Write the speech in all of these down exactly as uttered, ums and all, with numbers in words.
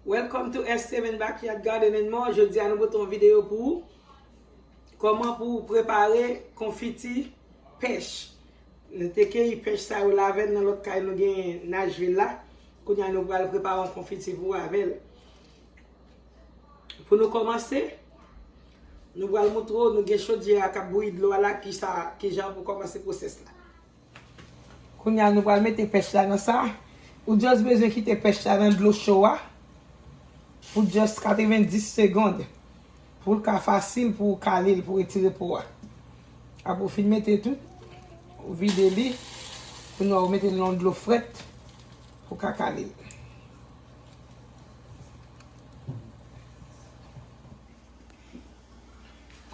Welcome to S seven Backyard Garden and More. Jodi a nou pote yon videyo pou ou. Kòman pou w prepare konfiti pèch. Nou te keyi pèch sa yo la avè n nan lòt kay nou genyen Nashville la. Kounye a nou pral prepare yon konfiti pou w avè l. Pou nou kòmanse, nou pral montre w, nou gen chodyè a k ap bouyi dlo a la, kisa, kijan pou kòmanse pwosès la. Kounye a nou pral mete pèch la nan sa. Ou just bezwen kite pèch la nan dlo cho a pou just katrevendis segonn. Pou l ka fasil pou w kale l, pou w retire po a. Apre w fin mete tout, ou vide li. Kounye a ou mete l nan dlo frèt pou w ka kale l.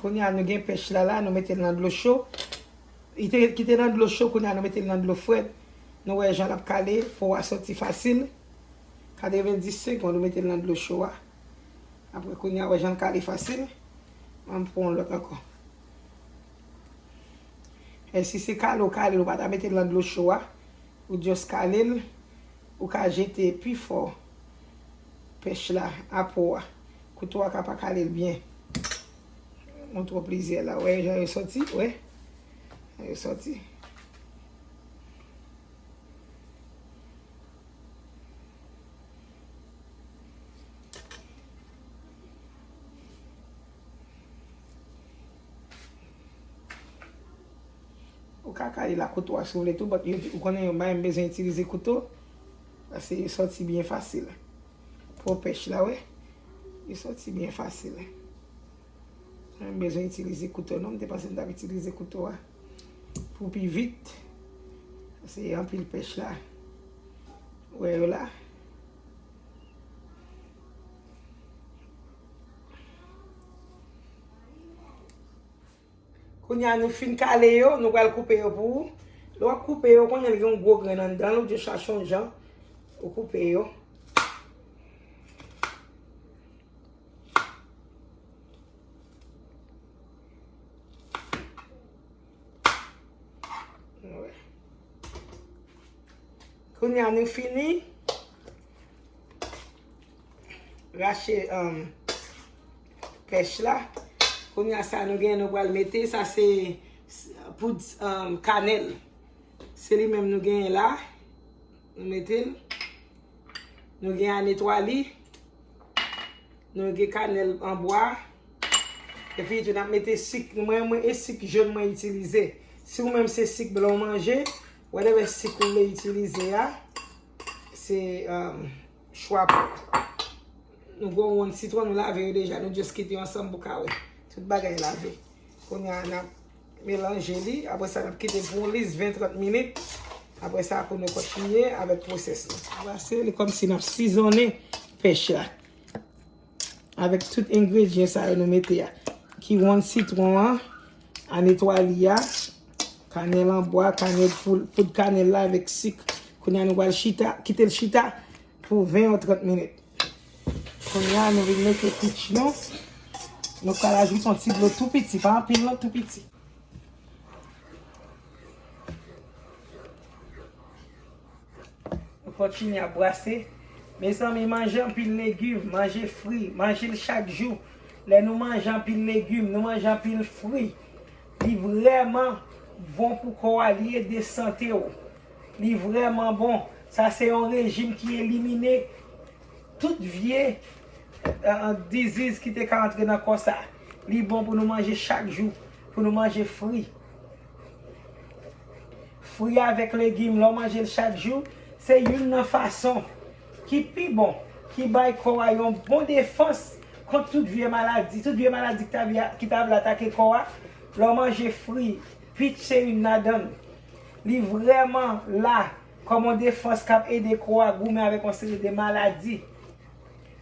Kounye a nou gen pèch la la, nou mete l nan dlo cho. Li te kite nan dlo cho, kounye a nou mete l nan dlo frèt. Nou wè jan l ap kale, po a soti fasil. Katrevendis segonn, ou mete l nan dlo cho a. Apre kounye a, wè jan l kale fasil. An m pran yon lòt ankò. E si se kale w kale l, ou pa ta mete l nan dlo cho a. Ou just kale l. Ou ka jete pifò pèch la a po a. Kouto a ka pa kale l byen. Montre w plizyè la. Wè jan yo soti, wè. Jan yo soti. Ou ka kale l ak kouto a si w vle tou, but yo di, ou konnen yo bay m bezwen itilize kouto, paske yo soti byen fasil. Po pèch la, wè, yo soti byen fasil. Mwen bezwen itilize kouto, non, m te panse m t ap itilize kouto a pou pi vit. Se anpil pèch la. Wè yo la. Kounye a nou fin kale yo, nou pral koupe yo pou ou. Lè w ap koupe yo, konnen l gen yon gwo grenn anndan l, ou just chache yon jan ou koupe yo. Kounye a nou fini rache, um, pèch la. Kounye a sa nou gen, nou pral mete, sa se poud, um, kanèl. Se li menm nou genyen la. Nou mete l. Nou gen a netwali. Nou gen kanèl an bwa. Epi tou n ap mete sik. Mwen, mwen e sik jòn mwen itilize. Si ou menm se sik blan w manje, whatever sik ou vle itilize a, se, um, chwa pa w. Nou gen yon wonn sitwon, nou lave yo deja. Nou just kite yo ansanm pou ka wè. Tout bagay lave. Kounye a n ap melanje li. Apre sa, n ap kite l pou yon lis ven trant minit. Apre sa, pou nou kontinye avèk pwosès nou. Brase li kòmsi n ap sizonnen pèch la. Avèk tout engredyan sa yo nou mete a. Ki wonn sitwon an, a netwali a, kanèl an bwa, kanèl poud, poud kanèl la avèk sik. Kounye a nou pral chita, kite l chita pou ven ou trant minit. Kounye a nou vin mete peach nou. Nou pral ajoute yon ti dlo tou piti, pa anpil non, tou piti. Nou kontinye ap brase. Mezanmi, manje anpil legim, manje fri, manje l chak jou. Lè nou manje anpil legim, nou manje anpil fri, li vrèman bon pou kò a, li ede sante w. Li vrèman bon. Sa se yon rejim ki elimine tout vye, eh, disease ki te ka antre nan kò sa. Li bon pou nou manje chak jou, pou nou manje fri. Fri avèk legim, lè w manje l chak jou, se youn nan fason ki pi bon, ki bay kò a yon bon defans kont tout vye maladi. Tout vye maladi ki ta vle, ki ta vle atake kò a, lè w manje fri, peach se youn ladan l. Li vrèman la kòm yon defans k ap ede kò a goumen avèk yon seri de maladi.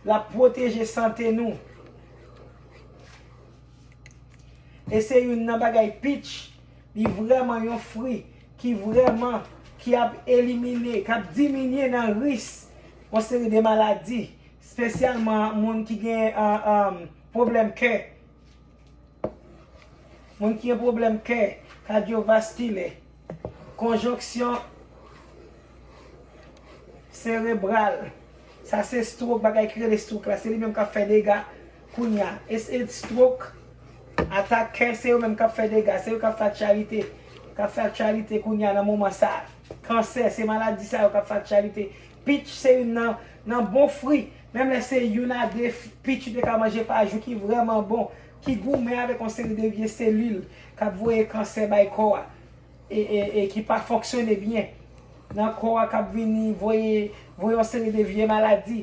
L ap pwoteje sante nou. E se youn nan bagay peach, li vrèman yon fri ki vrèman, ki ap elimine, k ap diminye nan ris yon seri de maladi, espesyalman moun ki gen, ah, ah, pwoblèm kè. Moun ki gen pwoblèm kè, kadyovaskilè, konjonksyon serebral, Sa se stroke, bagay ki rele stroke la, se li menm k ap fè dega kounye a. E se stroke, atak kè, se yo menm k ap fè dega, se yo k ap fè aktyalite, k ap fè aktyalite kounye a nan moman sa a. Kansè, se maladi sa yo k ap fè aktyalite. Peach se youn nan, nan bon fwi, menm lè se youn a de f- peach ou te ka manje pa jou ki vrèman bon, ki goumen avèk yon seri de vye selil k ap voye kansè bay kò a e, e, e ki pa fonksyone byen nan kò a, k ap vini voye, voye yon seri de vye maladi.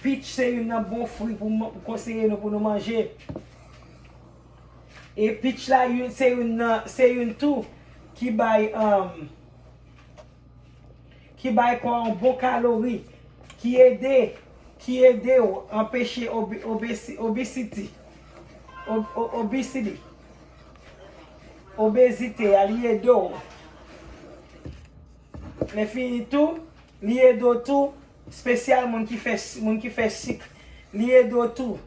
Peach se youn nan bon fwi pou m konseye nou pou nou manje. E peach la, youn, se youn nan, se youn tou ki bay, um, ki bay kò a yon bon kalori, ki ede, ki ede w anpeche obi- obesi- obesity, ob- o- obesity, obezite a, li ede w. Men fini tou, li ede w tou, espesyal moun ki fè, moun ki fè sik, li ede w tou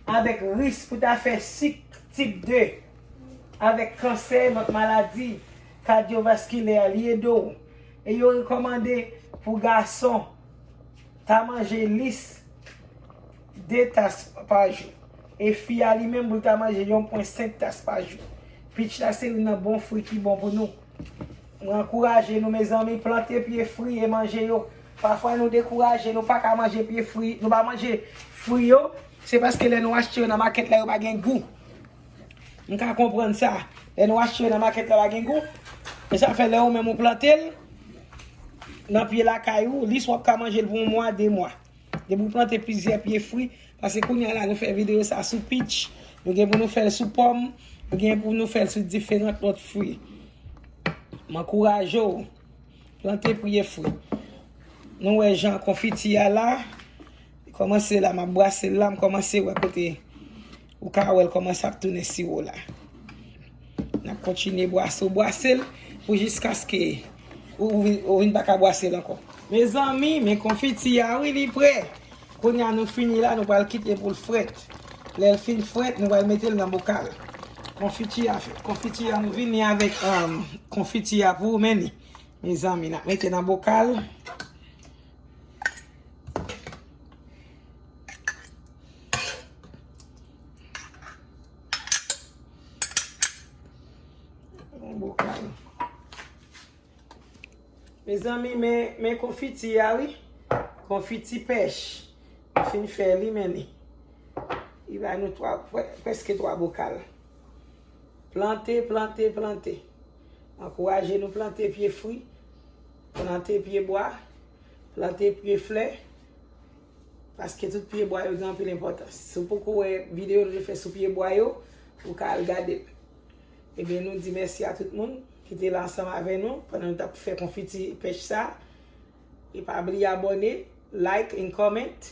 avèk risk pou ta fè sik tip de, avèk kansè, lòt maladi kadyovaskilè, li ede w. E yo rekòmande pou gason ta manje lis de tas pa jou. E fi a li menm pou l ta manje yon pwen senk tas pa jou. Peach la se youn nan bon fwi ki bon pou nou. Mwen ankouraje nou, mezanmi, plante pye fri e manje yo. Pafwa nou dekouraje, nou pa ka manje pye fri, nou pa manje fri yo. Se paske lè nou achte yo nan makèt la, yo pa gen gou. M ka konprann sa. Lè nou achte yo nan makèt la, pa gen gou. E sa fè lè ou menm ou plante l nan pye lakay ou, lis w ap ka manje l pou yon mwa, de mwa. Depi w plante plizyè pye fri, paske kounye a la nou fè videyo sa sou peach, nou gen pou nou fè l sou pòm, nou gen pou nou fè l sou diferan lòt fwi. M ankouraje w, plante pye fri. Nou wè jan konfiti a la, kòmanse la, m ap brase l la, m kòmanse wè kote ou ka wè l kòmanse ap tounen siwo la. N ap kontinye bwase w, bwase l pou jiskaske ou, ou vin, ou vin pa ka bwase l ankò. Mezanmi, men konfiti a wi, li prè. Kounye a nou fini la, nou pral kite l pou l frèt. Lè l fin frèt, nou pral mete l nan bokal. Konfiti a fèt. Konfiti a, nou vini avèk, um, konfiti a pou ou, men li. Mezanmi, n ap mete nan bokal. Yon bokal. Mezanmi, men, men konfiti a wi. Konfiti pèch. M fin fè li, men li. Li ba nou twa, prè- prèske twa bokal. Plante, plante, plante. Ankouraje nou plante pye fri, plante pye bwa, plante pye flè. Paske tout pye bwa yo gen anpil enpòtans. Si w poko wè videyo nou te fè sou pye bwa yo, ou ka al gade l. Ebyen, nou di mèsi a tout moun ki te la ansanm avè nou pandan nou t ap fè konfiti pèch sa. E pa bliye abòne, like and comment.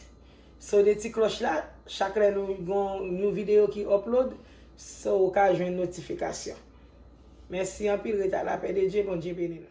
Sonde ti klòch la, chak lè nou gon yon videyo ki upload, so ou ka jwenn notifikasyon. Mèsi anpil, ret a lapè de Dye, Bondye beni nou.